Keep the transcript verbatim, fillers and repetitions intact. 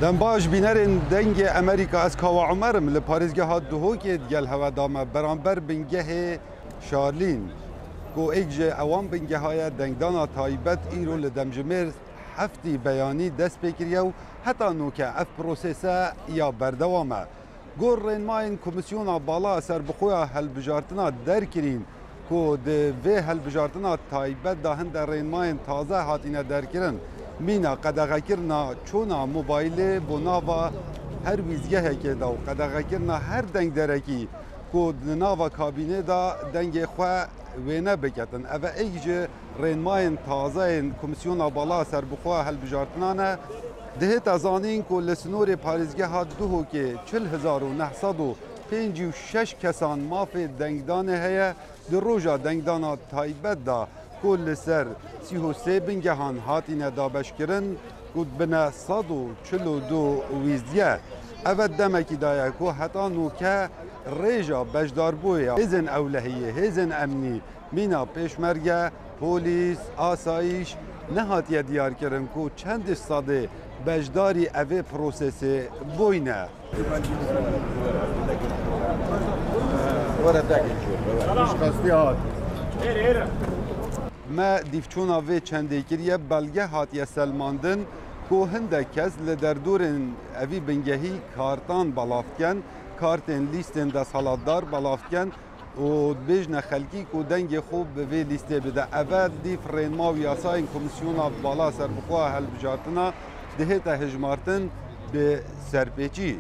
Dem baş bînerên Dengê Emerîka, ez Kawa Omer im, li parêzgeha Duhokê digel hewe da me beramber bingehê Şarlîn, ku êk ji ewan bingeha ye dengdana taybet îro li demjimêr heftî beyanî dest pê kiriye û heta nûke ev prosese ya berdewam e. Gor rênmayên Komîsyona Bala Serbixwe ya Hilbijartina derkirîn, ku di vê hilbijartina taybet de hinde rênmayên taze hatine derkirin, mîna qedexekirina çûna mobaylê bo nava her wîzgehekê de û qedexekirina her dengderekî ku di nava kabînê de dengê xwe wêne biketin. Ev e êk ji rênmayên taze yên Komîsyona Bala Serbixwe ya Hilbijartinan e. Dihête zanîn ku li sinorê parêzgeha Duhokê çil hezar û neh sed û pêncî û şeş kesan mafê dengdanê heye. Di roja dengdana taybet de ku li ser sî û sê bingehan hatine dabeşkirin, ku bine sed û çil û du wîzdiye. Ev demekî daye ku heta nûke rêja beşdarbûyê ya hêzên ewlehiyê, hêzên emnî, mîna pêşmerge, polîs, asayîş nehatiye diyarkirin ku çendî sedê beşdarî evê prosesê bûyne. Were dekê çû. Piştastî hat. Me dîvçûna vê çendê kiriye, belge hatiye selmandin ku hindek kes li derdorên evî bingehî kartan belav dikin, kartên lîstên desthilatdar belav dikin û dibêjne xelkî ku dengê xwe bi vê lîstê bide. Eve dîv rênma û yasayên Komîsyona Bala Serbixwe ya Hilbijartina dihête hijmartin bi serpêçî.